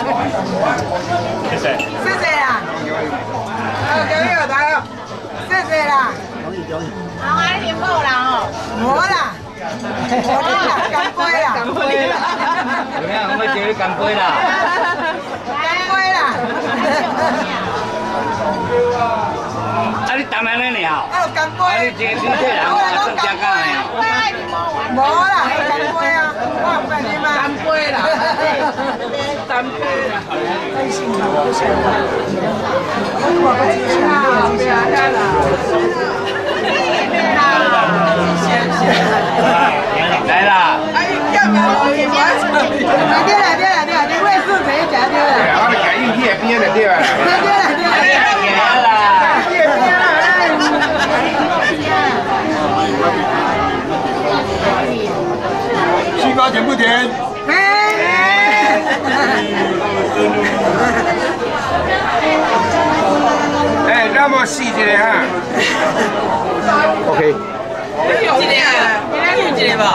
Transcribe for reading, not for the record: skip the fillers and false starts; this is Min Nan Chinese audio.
謝謝。謝謝啦。好，恭喜來哦，謝謝啦。好啊，你無啦哦。無啦，無啦，乾杯啦！乾杯啦！有影，我叫你乾杯啦！乾杯啦！啊，你淡安尼爾？啊，乾杯！啊，你這個身體人，我算食干的。無啦，乾杯啊！我唔敢啉啊！乾杯啦！乾杯啦！來啦！對啦對啦對啦，你會數誰食對啦？我哋行應去的邊就對啦。對啦對啦。行啦！西瓜甜不甜？甜。哎，那麼試一下哈。 OK。一個，你有一個無？